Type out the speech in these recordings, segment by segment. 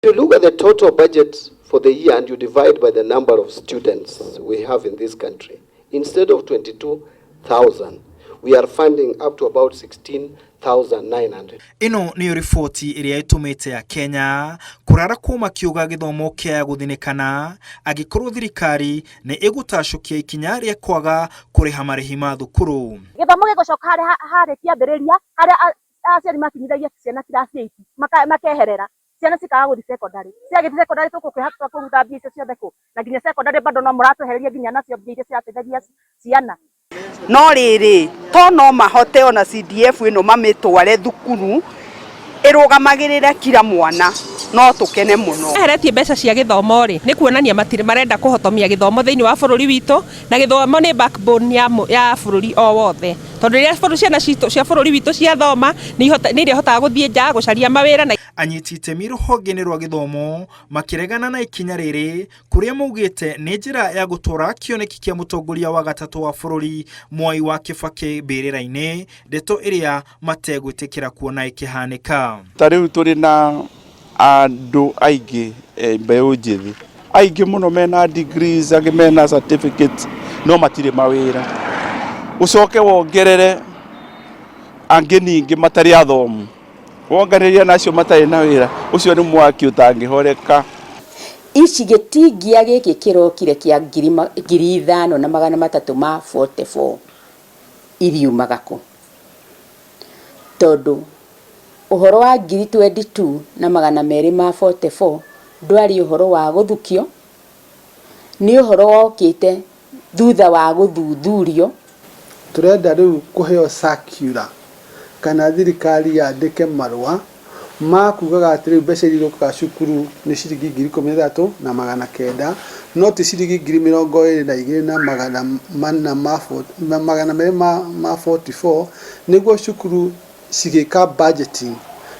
If you look at the total budget for the year and you divide by the number of students we have in this country, instead of 22,000, we are funding up to about 16,900. Ĩno nĩyo riboti ĩrĩa ĩtũmĩte ya Kenya kũrara kuma kiuga gĩthomo kĩa gũthinĩkana angĩkorwo thirikari nĩ ĩgũtacũkia ikinya rĩa kwaga kũrĩha marĩhi ma thukuru. Gĩthomo gĩgũcoka harĩa harĩ kĩambĩrĩria, harĩa aciari makinyithagia ciana class 8 makeherera ciana cikaga gũthiĩ secondary. Ciagĩthiĩ secondary, tũkũkĩhota kũruta mbia icio ciothe kũ? Na nginya secondary bado no mũratwehereria nginya nacio mbia iria cirateithagia ciana. No rĩrĩ, to no mahote ona CDF ĩno mamĩtware thukuru ĩrũgamagĩrĩre kila mwana, no tũkene mũno. Eheretie mbeca cia gĩthomo rĩ, nĩ kuonania matirĩ marenda kũhotomia gĩthomo thĩinĩ wa bũrũri witũ, na gĩthomo nĩ backbone ya bũrũri o wothe, tondũ rĩrĩa ciana citũ cia bũrũri witũ ciathoma, nĩ irĩhotaga gũthiĩ nja gũcaria mawĩra na Anyiti itemi rũhonge-inĩ rwa gĩthomo makĩregana na ikinya rĩrĩ, kũrĩa maugĩte nĩ njĩra ya gũtwara kĩoneki kĩa mũtongoria wa gatatũ wa bũrũri Mwai wa Kibaki mbĩrĩra-inĩ, ndeto ĩrĩa mategwĩtĩkĩra kuona ĩkĩhanĩka. Ta rĩu tũrĩ na andũ aingĩ, mbeũ njĩthĩ aingĩ mũno mena degrees, angĩ mena certificates, no matirĩ mawĩra. Ũcoke wongerere angĩ ningĩ matarĩ athomu, wonganĩria nacio matarĩ na wĩra, ũcio nĩ mwaki ũtangĩhoreka. Ici gĩtingia gĩkĩ kĩrokire kĩa 5344 iriumaga kũ? Tondũ ũhoro wa 22,244 ndwarĩ ũhoro wa gũthukio, nĩ ũhoro wokĩte thutha wa gũthuthurio. Tũrenda rĩu kũheo circular kana thirikari yandĩke marũa ma kugaga atĩ rĩu mbeca iria irũkaga cukuru nĩ ciringi 13,900, no ti ciringi 22,244, nĩguo cukuru cigĩka budgeting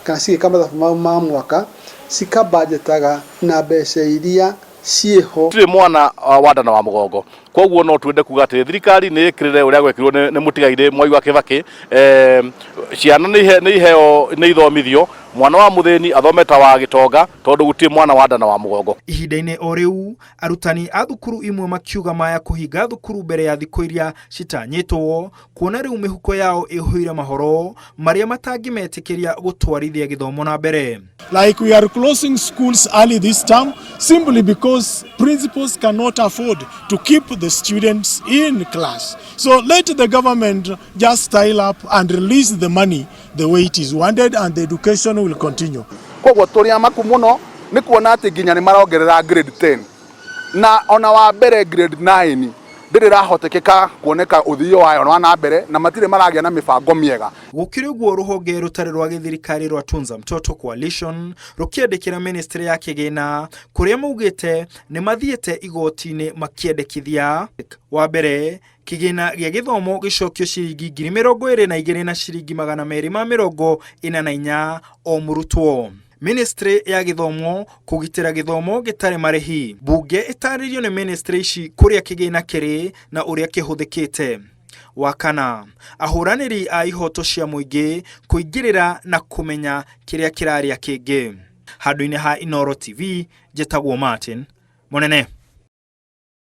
kana cigĩka mathabu mao ma mwaka cikabajetaga na mbeca iria ciĩho. Gũtirĩ mwana wa nda na wa mũgongo, koguo no twende kuga atĩ thirikari nĩ ĩkĩrĩre ũrĩa gwekirwo nĩ mũtigairĩ Mwai wa Kĩbakĩ. Ciana nĩ iheo, nĩ ithomithio, mwana wa mũthĩni athome ta wa gĩtonga, tondũ gũtirĩ mwana wa nda na wa mũgongo. Ihinda-inĩ o rĩu, arutani a thukuru imwe makiuga maya kũhinga thukuru mbere ya thikũ iria citanyĩtwo, kuona rĩu mĩhuko yao ĩihũire mahoro marĩa matangĩmetĩkĩria gũtwarithia gĩthomo na mbere. Like we are closing schools early this term simply because principals cannot afford to keep the students in class. So let the government just style up and release the money the way it is wanted and the education will continue. Koguo tũrĩ amaku mũno nĩ kuona atĩ nginya nĩ marongerera grade 10, na ona wa mbere grade 9 ndĩrĩ rahotekeka kuoneka ũthii wayo wa na mbere, na matirĩ maragĩa na mĩbango mĩega. Gũkĩrĩ ũguo, rũhonge rũtarĩ rwa gĩthirikari rwa Tunza Mtoto Coalition rũkĩandĩkĩra ministry ya kĩgĩna, kũrĩa maugĩte nĩ mathiĩte igoti-inĩ makĩendekithia wa mbere kĩgĩna gĩa gĩthomo gĩcokio ciringi 22,244 na ciringi 244 o mũrutwo, Ministry ya gĩthomo kũgitĩra gĩthomo gĩtarĩ marĩhi, mbunge ĩtarĩrio nĩ ministry ici kũrĩa kĩgĩna kĩrĩ na ũrĩa kĩhũthĩkĩte, wa kana ahũranĩri a ihoto cia mũingĩ kũingĩrĩra na kũmenya kĩrĩa kĩrarĩa kĩngĩ. Handũ-inĩ ha Inooro TV, njĩtagwo Martin Mũnene.